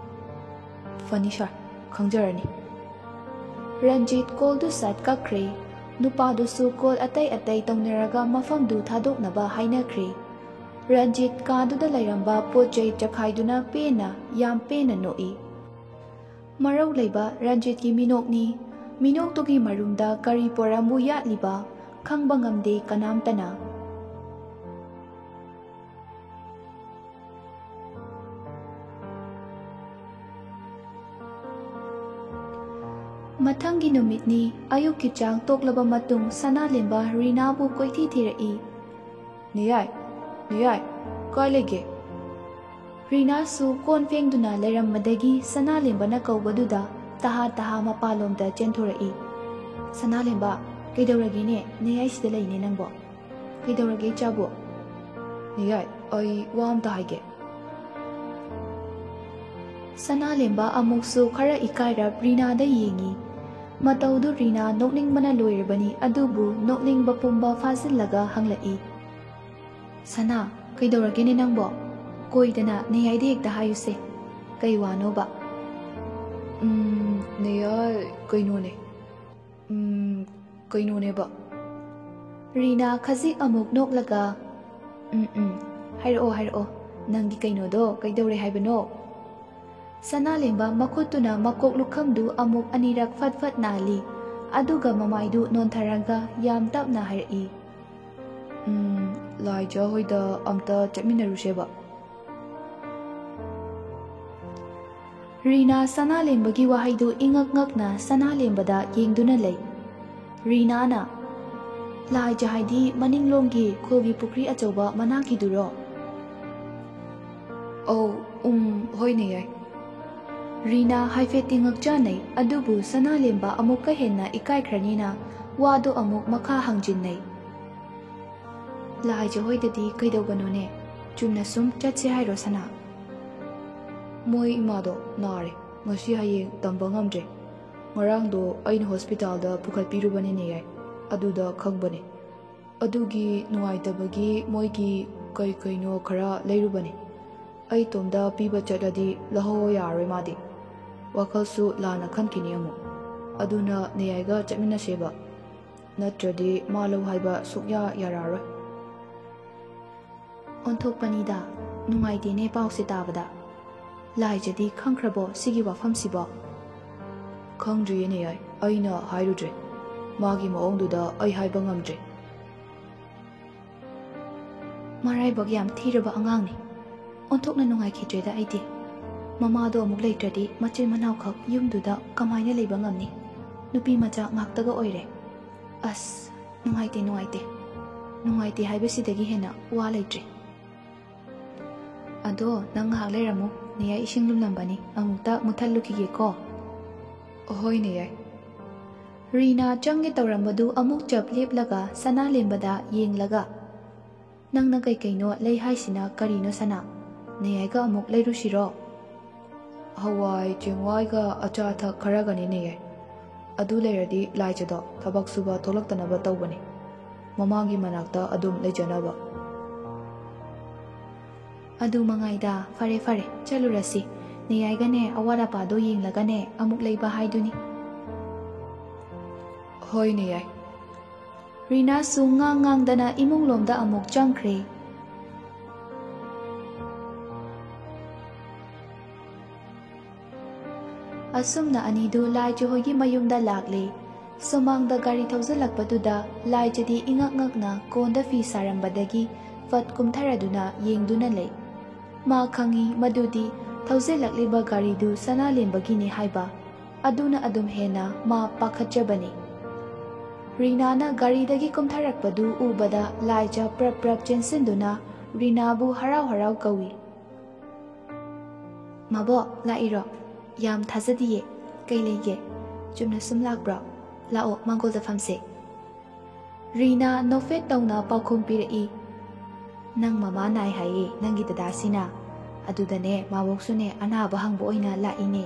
"ꯐꯅꯤ ꯁꯥꯔ, ꯈꯪꯖꯔꯅꯤ꯫" ꯔꯟꯖꯤꯠ ꯀꯣꯜꯗꯨ ꯁꯠ ꯀꯛꯈ꯭ꯔꯦ꯫ ꯅꯨꯄꯥꯗꯨꯁꯨ ꯀꯣꯜ ꯑꯇꯩ ꯑꯇꯩ ꯇꯧꯅꯔꯒ ꯃꯐꯝꯗꯨ ꯊꯥꯗꯣꯛꯅꯕ ꯍꯥꯏꯅꯈ꯭ꯔꯦ꯫ ꯔꯟꯖꯤꯠ ꯀꯥꯗꯨꯗ ꯂꯩꯔꯝꯕ ꯄꯣꯠ ꯆꯩ ꯆꯈꯥꯏꯗꯨꯅ ꯄꯦꯟꯅ, ꯌꯥꯝ ꯄꯦꯟꯅ ꯅꯣꯛꯏ꯫ ꯃꯔꯧ ꯂꯩꯕ ꯔꯟꯖꯤꯠꯀꯤ ꯃꯤꯅꯣꯛꯅꯤ꯫ ꯃꯤꯅꯣꯛꯇꯨꯒꯤ ꯃꯔꯨꯝꯗ ꯀꯔꯤ ꯄꯣꯔꯝꯕꯨ ꯌꯥꯠꯂꯤꯕ ꯈꯪꯕ ꯉꯝꯗꯦ ꯀꯅꯥꯝꯇꯅ꯫ ꯃꯊꯪꯒꯤ ꯅꯨꯃꯤꯠꯅꯤ꯫ ꯑꯌꯨꯛꯀꯤ ꯆꯥꯛ ꯇꯣꯛꯂꯕ ꯃꯇꯨꯡ ꯁꯅꯥꯂꯦꯝꯕ ꯔꯤꯅꯥꯕꯨ ꯀꯣꯏꯊꯤ ꯊꯤꯔꯛꯏ꯫ "ꯅꯦꯌꯥꯏ, ꯅꯦꯌꯥꯏ, ꯀꯥꯏ ꯂꯩꯒꯦ?" ꯔꯤꯅꯥꯁꯨ ꯀꯣꯟ ꯐꯦꯡꯗꯨꯅ ꯂꯩꯔꯝꯕꯗꯒꯤ ꯁꯅꯥꯂꯦꯝꯕꯅ ꯀꯧꯕꯗꯨꯗ ꯇꯍꯥ ꯇꯍꯥ ꯃꯄꯥꯟꯂꯣꯝꯗ ꯆꯦꯟꯊꯣꯔꯛꯏ꯫ "ꯁꯅꯥꯂꯦꯝꯕ, ꯀꯩꯗꯧꯔꯒꯦꯅꯦ? ꯅꯦꯌꯥꯏꯁꯤꯗ ꯂꯩꯅꯦ ꯅꯪꯕꯣ꯫ ꯀꯩꯗꯧꯔꯒꯦ ꯏꯆꯥꯕꯨ?" "ꯅꯦꯌꯥꯏ, ꯑꯩ ꯋꯥ ꯑꯝꯇ ꯍꯥꯏꯒꯦ꯫" ꯁꯅꯥꯂꯦꯝꯕ ꯑꯃꯨꯛꯁꯨ ꯈꯔ ꯏꯀꯥꯏꯔꯞ ꯔꯤꯅꯥꯗ ꯌꯦꯡꯉꯤ꯫ ꯃꯇꯧꯗꯨ ꯔꯤꯅꯥ ꯅꯣꯛꯅꯤꯡꯕꯅ ꯂꯣꯏꯔꯕꯅꯤ, ꯑꯗꯨꯕꯨ ꯅꯣꯛꯅꯤꯡꯕ ꯄꯨꯝꯕ ꯐꯥꯖꯤꯜꯂꯒ ꯍꯪꯂꯛꯏ꯫ "ꯁꯅꯥ, ꯀꯩꯗꯧꯔꯒꯦꯅꯦ ꯅꯪꯕꯣ? ꯀꯣꯏꯗꯅ ꯅꯦꯌꯥꯏꯗ ꯍꯦꯛꯇ ꯍꯥꯏꯌꯨꯁꯦ꯫ ꯀꯩ ꯋꯥꯅꯣꯕ?" "ꯎꯝ, ꯅꯦꯌꯥꯏ, ꯀꯩꯅꯣꯅꯦ꯫ ꯎꯝ, ꯀꯩꯅꯣꯅꯦꯕ?" ꯔꯤꯅꯥ ꯈꯖꯤꯛ ꯑꯃꯨꯛ ꯅꯣꯛꯂꯒ, "ꯎꯝ, ꯎꯝ, ꯍꯥꯏꯔꯛꯑꯣ, ꯍꯥꯏꯔꯛꯑꯣ꯫ ꯅꯪꯒꯤ ꯀꯩꯅꯣꯗꯣ ꯀꯩꯗꯧꯔꯦ ꯍꯥꯏꯕꯅꯣ? ꯁꯅꯥꯂꯦꯝꯕ ꯃꯈꯨꯠꯇꯨꯅ ꯃꯀꯣꯛ ꯂꯨꯈꯝꯗꯨ ꯑꯃꯨꯛ ꯑꯅꯤꯔꯛ ꯐꯠ ꯐꯠ ꯅꯥꯜꯂꯤ꯫ ꯑꯗꯨꯒ ꯃꯃꯥꯏꯗꯨ ꯅꯣꯟꯊꯔꯒ ꯌꯥꯝ ꯇꯞꯅ ꯍꯥꯏꯔꯛꯏ, "ꯎꯝ, ꯂꯥꯏꯖ ꯍꯣꯏꯗ ꯑꯝꯇ ꯆꯠꯃꯤꯟꯅꯔꯨꯁꯦꯕ꯫" ꯔꯤꯅꯥ ꯁꯅꯥꯂꯦꯝꯕꯒꯤ ꯋꯥꯍꯩꯗꯨ ꯏꯉꯛ ꯉꯛꯅ ꯁꯅꯥꯂꯦꯝꯕꯗ ꯌꯦꯡꯗꯨꯅ ꯂꯩ꯫ ꯔꯤꯅꯥꯅ, "ꯂꯥꯏꯖ ꯍꯥꯏꯗꯤ ꯃꯅꯤꯡꯂꯣꯝꯒꯤ ꯈꯨꯜꯒꯤ ꯄꯨꯈ꯭ꯔꯤ ꯑꯆꯧꯕ ꯃꯅꯥꯛꯀꯤꯗꯨꯔꯣ?" "ꯑꯧ, ꯎꯝ, ꯍꯣꯏꯅꯦ ꯌꯥꯏ꯫" ꯔꯤꯅꯥ ꯍꯥꯏꯐꯦꯠꯇꯤ ꯉꯛꯆꯥꯅꯩ, ꯑꯗꯨꯕꯨ ꯁꯅꯥꯂꯦꯝꯕ ꯑꯃꯨꯛꯀ ꯍꯦꯟꯅ ꯏꯀꯥꯏꯈ꯭ꯔꯅꯤꯅ ꯋꯥꯗꯨ ꯑꯃꯨꯛ ꯃꯈꯥ ꯍꯪꯖꯤꯟꯅꯩ꯫ "ꯂꯥꯏꯖ ꯍꯣꯏꯗꯗꯤ ꯀꯩꯗꯧꯕꯅꯣꯅꯦ? ꯆꯨꯝꯅ ꯁꯨꯝ ꯆꯠꯁꯦ ꯍꯥꯏꯔꯣ, ꯁꯅꯥ?" "ꯃꯣꯏ ꯏꯃꯥꯗꯣ ꯅꯥꯔꯦ꯫ ꯉꯁꯤ ꯍꯌꯦꯡ ꯇꯝꯕ ꯉꯝꯗ꯭ꯔꯦ꯫ ꯉꯔꯥꯡꯗꯣ ꯑꯩꯅ ꯍꯣꯁꯄꯤꯇꯥꯜꯗ ꯄꯨꯈꯠꯄꯤꯔꯨꯕꯅꯤꯅꯦ ꯌꯥꯏ꯫ ꯑꯗꯨꯗ ꯈꯪꯕꯅꯦ꯫ ꯑꯗꯨꯒꯤ ꯅꯨꯡꯉꯥꯏꯇꯕꯒꯤ ꯃꯣꯏꯒꯤ ꯀꯩ ꯀꯩꯅꯣ ꯈꯔ ꯂꯩꯔꯨꯕꯅꯦ꯫ ꯑꯩ ꯏꯇꯣꯝꯗ ꯄꯤꯕ ꯆꯠꯂꯗꯤ ꯂꯧꯍꯧ ꯌꯥꯔꯔꯣꯏ ꯃꯥꯗꯤ꯫ ꯋꯥꯈꯜꯁꯨ ꯂꯥꯟꯅ ꯈꯟꯈꯤꯅꯤ ꯑꯃꯨꯛ꯫ ꯑꯗꯨꯅ ꯅꯦꯌꯥꯏꯒ ꯆꯠꯃꯤꯟꯅꯁꯦꯕ꯫ ꯅꯠꯇ꯭ꯔꯗꯤ ꯃꯥ ꯂꯧ ꯍꯥꯏꯕ ꯁꯨꯛꯌꯥ ꯌꯥꯔꯛꯑꯔꯣꯏ꯫" ꯑꯣꯟꯊꯣꯛꯄꯅꯤꯗ, ꯅꯨꯡꯉꯥꯏꯇꯦꯅꯦ ꯄꯥꯎꯁꯦ ꯇꯥꯕꯗ꯫ ꯂꯥꯏꯖꯗꯤ ꯈꯪꯈ꯭ꯔꯕꯣ ꯁꯤꯒꯤ ꯋꯥꯐꯝꯁꯤꯕꯣ? "ꯈꯪꯗ꯭ꯔꯤꯌꯦ ꯅꯦꯌꯥꯏ, ꯑꯩꯅ ꯍꯥꯏꯔꯨꯗ꯭ꯔꯦ꯫ ꯃꯥꯒꯤ ꯃꯑꯣꯡꯗꯨꯗ ꯑꯩ ꯍꯥꯏꯕ ꯉꯝꯗ꯭ꯔꯦ꯫" "ꯃꯔꯥꯏꯕꯛ ꯌꯥꯝ ꯊꯤꯔꯕ ꯑꯉꯥꯡꯅꯤ꯫ ꯑꯣꯟꯊꯣꯛꯅ ꯅꯨꯡꯉꯥꯏꯈꯤꯗ꯭ꯔꯦꯗ ꯑꯩꯗꯤ꯫ ꯃꯃꯥꯗꯣ ꯑꯃꯨꯛ ꯂꯩꯇ꯭ꯔꯗꯤ ꯃꯆꯤꯟ ꯃꯅꯥꯎꯈꯛ ꯌꯨꯝꯗꯨꯗ ꯀꯃꯥꯏꯅ ꯂꯩꯕ ꯉꯝꯅꯤ? ꯅꯨꯄꯤ ꯃꯆꯥ ꯉꯥꯛꯇꯒ ꯑꯣꯏꯔꯦ꯫ ꯑꯁ, ꯅꯨꯡꯉꯥꯏꯇꯦ, ꯅꯨꯡꯉꯥꯏꯇꯦ꯫ ꯅꯨꯡꯉꯥꯏꯇꯦ ꯍꯥꯏꯕꯁꯤꯗꯒꯤ ꯍꯦꯟꯅ ꯋꯥ ꯂꯩꯇ꯭ꯔꯦ꯫ ꯑꯗꯣ ꯅꯪ ꯉꯥꯏꯍꯥꯛ ꯂꯩꯔꯝꯃꯨ, ꯅꯦꯌꯥꯏ ꯏꯁꯤꯡ ꯂꯨꯝꯂꯝꯕꯅꯤ, ꯑꯃꯨꯛꯇ ꯃꯨꯠꯊꯠꯂꯨꯈꯤꯒꯦꯀꯣ꯫" "ꯍꯣꯏ ꯅꯦꯌꯥꯏ꯫" ꯔꯤꯅꯥ ꯆꯪꯒꯦ ꯇꯧꯔꯝꯕꯗꯨ ꯑꯃꯨꯛ ꯆꯞ ꯂꯦꯞꯂꯒ ꯁꯅꯥꯂꯦꯝꯕꯗ ꯌꯦꯡꯂꯒ, "ꯅꯪꯅ ꯀꯩꯀꯩꯅꯣ ꯂꯩ ꯍꯥꯏꯁꯤꯅ ꯀꯔꯤꯅꯣ ꯁꯅꯥ? ꯅꯦꯌꯥꯏꯒ ꯑꯃꯨꯛ ꯂꯩꯔꯨꯁꯤꯔꯣ?" "ꯍꯋꯥꯏ ꯆꯦꯡꯋꯥꯏꯒ ꯑꯆꯥ ꯑꯊꯛ ꯈꯔꯒꯅꯤ ꯅꯦꯌꯥꯏ꯫ ꯑꯗꯨ ꯂꯩꯔꯗꯤ ꯂꯥꯏꯖꯗꯣ ꯊꯕꯛ ꯁꯨꯕ ꯊꯣꯛꯂꯛꯇꯅꯕ ꯇꯧꯕꯅꯤ꯫ ꯃꯃꯥꯒꯤ ꯃꯅꯥꯛꯇ ꯑꯗꯨꯝ ꯂꯩꯖꯅꯕ꯫" "ꯑꯗꯨ ꯃꯉꯥꯏꯗ, ꯐꯔꯦ ꯐꯔꯦ, ꯆꯠꯂꯨꯔꯁꯤ꯫ ꯅꯦꯌꯥꯏꯒꯅꯦ ꯑꯋꯥꯠ ꯑꯄꯥꯗꯣ ꯌꯦꯡꯂꯒꯅꯦ ꯑꯃꯨꯛ ꯂꯩꯕ ꯍꯥꯏꯗꯨꯅꯤ꯫" "ꯍꯣꯏ ꯅꯦꯌꯥꯏ꯫" ꯔꯤꯅꯥꯁꯨ ꯉꯥꯡ ꯉꯥꯡꯗꯅ ꯏꯃꯨꯡꯂꯣꯝꯗ ꯑꯃꯨꯛ ꯆꯪꯈ꯭ꯔꯦ꯫ ꯑꯁꯨꯝꯅ ꯑꯅꯤꯗꯨ ꯂꯥꯏꯖ ꯍꯣꯏꯒꯤ ꯃꯌꯨꯝꯗ ꯂꯥꯛꯂꯦ꯫ ꯁꯨꯃꯥꯡꯗ ꯒꯥꯔꯤ ꯊꯧꯖꯤꯜꯂꯛꯄꯗꯨꯗ ꯂꯥꯏꯖꯗꯤ ꯏꯉꯛ ꯉꯛꯅ ꯀꯣꯟꯗ ꯐꯤ ꯁꯥꯔꯝꯕꯗꯒꯤ ꯐꯠ ꯀꯨꯝꯊꯔꯗꯨꯅ ꯌꯦꯡꯗꯨꯅ ꯂꯩ꯫ ꯃꯥ ꯈꯪꯏ ꯃꯗꯨꯗꯤ ꯊꯧꯖꯤꯜꯂꯛꯂꯤꯕ ꯒꯥꯔꯤꯗꯨ ꯁꯅꯥꯂꯦꯝꯕꯒꯤꯅꯤ ꯍꯥꯏꯕ꯫ ꯑꯗꯨꯅ ꯑꯗꯨꯝ ꯍꯦꯟꯅ ꯃꯥ ꯄꯥꯈꯠꯆꯕꯅꯤ꯫ ꯔꯤꯅꯥꯅ ꯒꯥꯔꯤꯗꯒꯤ ꯀꯨꯝꯊꯔꯛꯄꯗꯨ ꯎꯕꯗ ꯂꯥꯏꯖ ꯄ꯭ꯔꯞ ꯄ꯭ꯔꯞ ꯆꯦꯟꯁꯤꯟꯗꯨꯅ ꯔꯤꯅꯥꯕꯨ ꯍꯔꯥꯎ ꯍꯔꯥꯎ ꯀꯧꯏ꯫ "ꯃꯕꯣꯛ, ꯂꯥꯛꯏꯔꯣ? ꯌꯥꯝ ꯊꯥꯖꯗꯤꯌꯦ꯫ ꯀꯩ ꯂꯩꯒꯦ? ꯆꯨꯝꯅ ꯁꯨꯝ ꯂꯥꯛꯄ꯭ꯔꯣ? ꯂꯥꯛꯑꯣ, ꯃꯥꯡꯒꯣꯜꯗ ꯐꯝꯁꯦ꯫" ꯔꯤꯅꯥ ꯅꯣꯛꯐꯦꯠ ꯇꯧꯅ ꯄꯥꯎꯈꯨꯝ ꯄꯤꯔꯛꯏ꯫ "ꯅꯪ ꯃꯃꯥ ꯅꯥꯏ ꯍꯥꯏꯌꯦ ꯅꯪꯒꯤ ꯗꯗꯥꯁꯤꯅ꯫ ꯑꯗꯨꯗꯅꯦ ꯃꯥꯕꯣꯛꯁꯨꯅꯦ ꯑꯅꯥꯕ ꯍꯪꯕ ꯑꯣꯏꯅ ꯂꯥꯛꯏꯅꯦ꯫"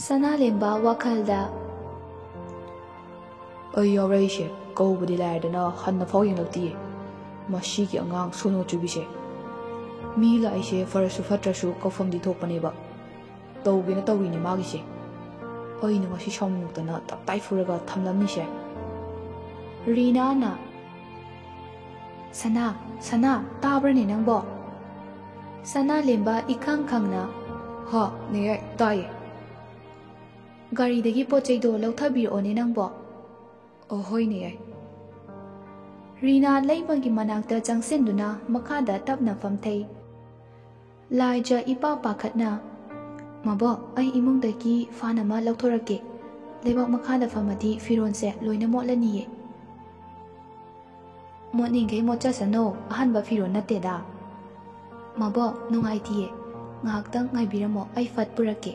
ꯁꯅꯥꯂꯦꯝꯕ ꯋꯥꯈꯜꯗ, "ꯑꯩ ꯌꯥꯎꯔꯛꯏꯁꯦ ꯀꯧꯕꯗꯤ ꯂꯥꯏꯔꯗꯅ ꯍꯟꯅ ꯐꯥꯎ ꯌꯦꯡꯂꯛꯇꯤꯌꯦ꯫ ꯃꯁꯤꯒꯤ ꯑꯉꯥꯡ ꯁꯣꯅꯣ ꯆꯨꯕꯤꯁꯦ꯫ ꯃꯤ ꯂꯥꯛꯏꯁꯦ ꯐꯔꯁꯨ ꯐꯠꯇ꯭ꯔꯁꯨ ꯀꯧꯐꯝꯗꯤ ꯊꯣꯛꯄꯅꯦꯕ꯫ ꯇꯧꯒꯦꯅ ꯇꯧꯔꯤꯅꯦ ꯃꯥꯒꯤꯁꯦ꯫ ꯑꯩꯅ ꯉꯁꯤ ꯁꯥꯎꯅꯤꯡꯉꯛꯇꯅ ꯇꯞꯇꯥꯏ ꯐꯨꯔꯒ ꯊꯝꯂꯝꯃꯤꯁꯦ꯫" ꯔꯤꯅꯥꯅ, "ꯁꯅꯥ, ꯁꯅꯥ, ꯇꯥꯕ꯭ꯔꯅꯦ ꯅꯪꯕꯣ?" ꯁꯅꯥꯂꯦꯝꯕ ꯏꯈꯪ ꯈꯪꯅ, "ꯍꯥ, ꯅꯦ, ꯇꯥꯏꯌꯦ꯫" "ꯒꯥꯔꯤꯗꯒꯤ ꯄꯣꯠ ꯆꯩꯗꯣ ꯂꯧꯊꯕꯤꯔꯛꯑꯣꯅꯦ ꯅꯪꯕꯣ꯫" "ꯑꯣ, ꯍꯣꯏꯅꯦ, ꯌꯥꯏ꯫" ꯔꯤꯅꯥ ꯂꯩꯃꯒꯤ ꯃꯅꯥꯛꯇ ꯆꯪꯁꯤꯟꯗꯨꯅ ꯃꯈꯥꯗ ꯇꯞꯅ ꯐꯝꯊꯩ꯫ ꯂꯥꯏꯖ ꯏꯄꯥ ꯄꯥꯈꯠꯅ, "ꯃꯕꯣꯛ, ꯑꯩ ꯏꯃꯨꯡꯗꯒꯤ ꯐꯥꯟ ꯑꯃ ꯂꯧꯊꯣꯔꯛꯀꯦ꯫ ꯂꯩꯕꯥꯛ ꯃꯈꯥꯗ ꯐꯝꯃꯗꯤ ꯐꯤꯔꯣꯟꯁꯦ ꯂꯣꯏꯅ ꯃꯣꯠꯂꯅꯤꯌꯦ꯫" "ꯃꯣꯠꯅꯤꯡꯈꯩ ꯃꯣꯠꯆꯁꯅꯣ, ꯑꯍꯟꯕ ꯐꯤꯔꯣꯜ ꯅꯠꯇꯦꯗ꯫" "ꯃꯕꯣꯛ, ꯅꯨꯡꯉꯥꯏꯇꯤꯌꯦ, ꯉꯥꯏꯍꯥꯛꯇꯪ ꯉꯥꯏꯕꯤꯔꯝꯃꯣ, ꯑꯩ ꯐꯠ ꯄꯨꯔꯛꯀꯦ꯫"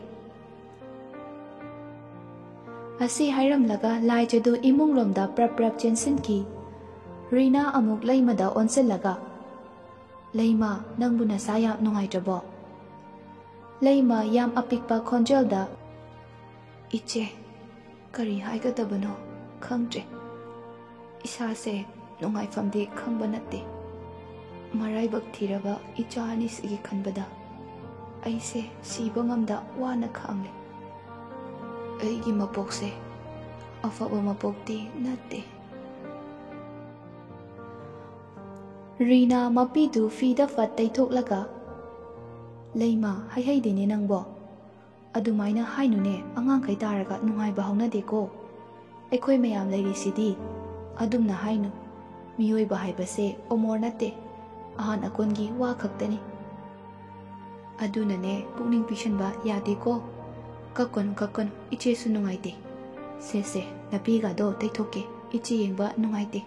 ꯑꯁꯤ ꯍꯥꯏꯔꯝꯂꯒ ꯂꯥꯏꯖꯗꯨ ꯏꯃꯨꯡꯂꯣꯝꯗ ꯄ꯭ꯔꯞ ꯄ꯭ꯔꯞ ꯆꯦꯟꯁꯤꯟꯈꯤ꯫ ꯔꯤꯅꯥ ꯑꯃꯨꯛ ꯂꯩꯃꯗ ꯑꯣꯟꯁꯤꯜꯂꯒ, "ꯂꯩꯃ, ꯅꯪꯕꯨ ꯅꯁꯥ ꯌꯥꯝ ꯅꯨꯡꯉꯥꯏꯇ꯭ꯔꯕꯣ?" ꯂꯩꯃ ꯌꯥꯝ ꯑꯄꯤꯛꯄ ꯈꯣꯟꯖꯦꯜꯗ, "ꯏꯆꯦ, ꯀꯔꯤ ꯍꯥꯏꯒꯗꯕꯅꯣ ꯈꯪꯗ꯭ꯔꯦ꯫ ꯏꯁꯥꯁꯦ ꯅꯨꯡꯉꯥꯏꯐꯝꯗꯤ ꯈꯪꯕ ꯅꯠꯇꯦ꯫ ꯃꯔꯥꯏꯕꯛ ꯊꯤꯔꯕ ꯏꯆꯥ ꯑꯅꯤꯁꯤꯒꯤ ꯈꯟꯕꯗ ꯑꯩꯁꯦ ꯁꯤꯕ ꯉꯝꯗ ꯋꯥꯅ ꯈꯥꯡꯂꯦ꯫ ꯑꯩꯒꯤ ꯃꯄꯣꯛꯁꯦ ꯑꯐꯕ ꯃꯄꯣꯛꯇꯤ ꯅꯠꯇꯦ꯫" ꯔꯤꯅꯥ ꯃꯄꯤꯗꯨ ꯐꯤꯗ ꯐꯠ ꯇꯩꯊꯣꯛꯂꯒ, "ꯂꯩꯃ, ꯍꯩꯍꯩꯗꯦꯅꯦ ꯅꯪꯕꯣ꯫ ꯑꯗꯨꯃꯥꯏꯅ ꯍꯥꯏꯅꯨꯅꯦ, ꯑꯉꯥꯡꯈꯩ ꯇꯥꯔꯒ ꯅꯨꯡꯉꯥꯏꯕ ꯍꯧꯅꯗꯦꯀꯣ꯫ ꯑꯩꯈꯣꯏ ꯃꯌꯥꯝ ꯂꯩꯔꯤꯁꯤꯗꯤ꯫ ꯑꯗꯨꯝꯅ ꯍꯥꯏꯅꯨ꯫ ꯃꯤꯑꯣꯏꯕ ꯍꯥꯏꯕꯁꯦ ꯑꯣꯃꯣꯔ ꯅꯠꯇꯦ, ꯑꯍꯥꯟ ꯑꯀꯣꯟꯒꯤ ꯋꯥ ꯈꯛꯇꯅꯤ꯫ ꯑꯗꯨꯅꯅꯦ, ꯄꯨꯛꯅꯤꯡ ꯄꯤꯁꯟꯕ ꯌꯥꯗꯦꯀꯣ꯫ ꯀꯛꯀꯅꯨ, ꯀꯛꯀꯅꯨ, ꯏꯆꯦꯁꯨ ꯅꯨꯡꯉꯥꯏꯇꯦ꯫ ꯁꯦ, ꯁꯦ, ꯅꯄꯤꯒꯗꯣ ꯇꯩꯊꯣꯛꯀꯦ, ꯏꯆꯦ ꯌꯦꯡꯕ ꯅꯨꯡꯉꯥꯏꯇꯦ꯫"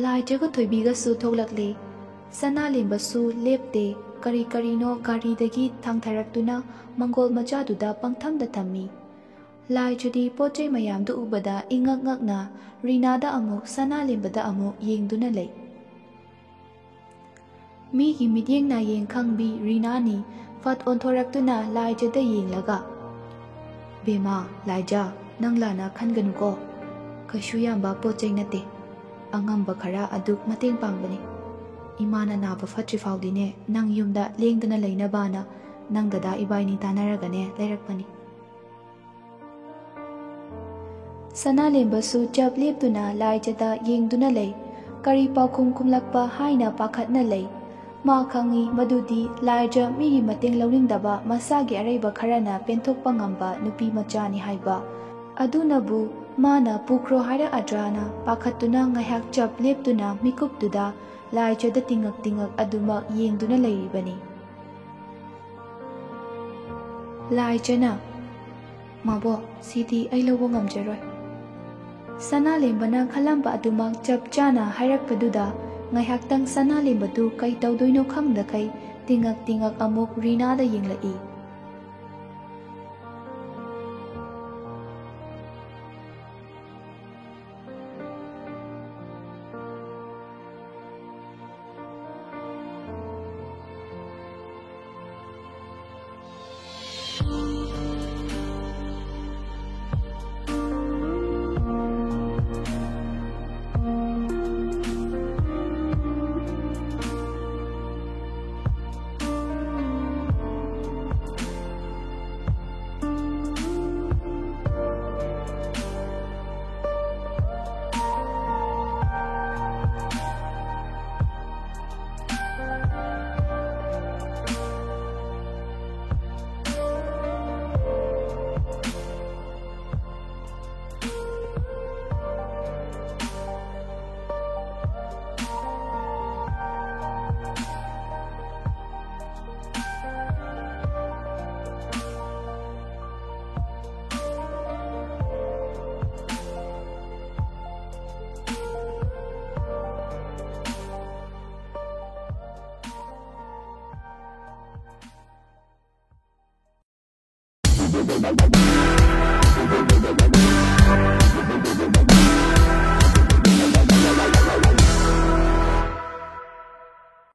ꯂꯥꯏꯖꯒ ꯊꯣꯏꯕꯤꯒꯁꯨ ꯊꯣꯛꯂꯛꯂꯦ꯫ ꯁꯅꯥꯂꯦꯝꯕꯁꯨ ꯂꯦꯞꯇꯦ, ꯀꯔꯤ ꯀꯔꯤꯅꯣ ꯒꯥꯔꯤꯗꯒꯤ ꯊꯥꯡꯊꯔꯛꯇꯨꯅ ꯃꯪꯒꯣꯜ ꯃꯆꯥꯗꯨꯗ ꯄꯪꯊꯝꯗ ꯊꯝꯃꯤ꯫ ꯂꯥꯏꯖꯗꯤ ꯄꯣꯠ ꯆꯩ ꯃꯌꯥꯝꯗꯨ ꯎꯕꯗ ꯏꯉꯛ ꯉꯛꯅ ꯔꯤꯅꯥꯗ ꯑꯃꯨꯛ, ꯁꯅꯥꯂꯦꯝꯕꯗ ꯑꯃꯨꯛ ꯌꯦꯡꯗꯨꯅ ꯂꯩ꯫ ꯃꯤꯒꯤ ꯃꯤꯠꯌꯦꯡ ꯅꯥꯌꯦꯡ ꯈꯪꯕꯤ ꯔꯤꯅꯥꯅꯤ ꯐꯠ ꯑꯣꯟꯊꯣꯔꯛꯇꯨꯅ ꯂꯥꯏꯖꯗ ꯌꯦꯡꯂꯒ, "ꯕꯦꯃꯥ, ꯂꯥꯏꯖ, ꯅꯪ ꯂꯥꯟꯅ ꯈꯟꯒꯅꯨꯀꯣ꯫ ꯀꯩꯁꯨ ꯌꯥꯝꯕ ꯄꯣꯠ ꯆꯩ ꯅꯠꯇꯦ꯫ ꯑꯉꯝꯕ ꯈꯔ ꯑꯗꯨ ꯃꯇꯦꯡ ꯄꯥꯡꯕꯅꯤ꯫ ꯏꯃꯥꯅ ꯅꯥꯕ ꯐꯠꯇ꯭ꯔꯤ ꯐꯥꯎꯗꯤꯅꯦ, ꯅꯪ ꯌꯨꯝꯗ ꯂꯦꯡꯗꯅ ꯂꯩꯅꯕꯅ ꯅꯪ ꯗꯗꯥ ꯏꯕꯥꯏꯅꯤ ꯇꯥꯟꯅꯔꯒꯅꯦ ꯂꯩꯔꯛꯄꯅꯤ꯫" ꯁꯅꯥꯂꯦꯝꯕꯁꯨ ꯆꯞ ꯂꯦꯞꯇꯨꯅ ꯂꯥꯏꯖꯗ ꯌꯦꯡꯗꯨꯅ ꯂꯩ꯫ ꯀꯔꯤ ꯄꯥꯎꯈꯨꯝ ꯈꯨꯝꯂꯛꯄ ꯍꯥꯏꯅ ꯄꯥꯈꯠꯅ ꯂꯩ꯫ ꯃꯥ ꯈꯪꯏ ꯃꯗꯨꯗꯤ ꯂꯥꯏꯖ ꯃꯤꯒꯤ ꯃꯇꯦꯡ ꯂꯧꯅꯤꯡꯗꯕ, ꯃꯁꯥꯒꯤ ꯑꯔꯩꯕ ꯈꯔꯅ ꯄꯦꯟꯊꯣꯛꯄ ꯉꯝꯕ ꯅꯨꯄꯤ ꯃꯆꯥꯅꯤ ꯍꯥꯏꯕ꯫ ꯑꯗꯨꯅꯕꯨ ꯃꯥꯅ ꯄꯨꯈ꯭ꯔꯣ ꯍꯥꯏꯔꯛꯑꯗ꯭ꯔꯥꯅ ꯄꯥꯈꯠꯇꯨꯅ ꯉꯥꯏꯍꯥꯛ ꯆꯞ ꯂꯦꯞꯇꯨꯅ ꯃꯤꯀꯨꯞꯇꯨꯗ ꯂꯥꯏꯖꯗ ꯇꯤꯡꯉꯛ ꯇꯤꯡꯉꯛ ꯑꯗꯨꯃꯛ ꯌꯦꯡꯗꯨꯅ ꯂꯩꯔꯤꯕꯅꯤ꯫ ꯂꯥꯏꯖꯅ, "ꯃꯥꯕꯣꯛ, ꯁꯤꯗꯤ ꯑꯩ ꯂꯧꯕ ꯉꯝꯖꯔꯣꯏ꯫" ꯁꯅꯥꯂꯦꯝꯕꯅ ꯈꯜꯂꯝꯕ ꯑꯗꯨꯃꯛ ꯆꯞ ꯆꯥꯅ ꯍꯥꯏꯔꯛꯄꯗꯨꯗ ꯉꯥꯏꯍꯥꯛꯇꯪ ꯁꯅꯥꯂꯦꯝꯕꯗꯨ ꯀꯩ ꯇꯧꯗꯣꯏꯅꯣ ꯈꯪꯗꯈꯩ ꯇꯤꯡꯉꯛ ꯇꯤꯡꯉꯛ ꯑꯃꯨꯛ ꯔꯤꯅꯥꯗ ꯌꯦꯡꯂꯛꯏ꯫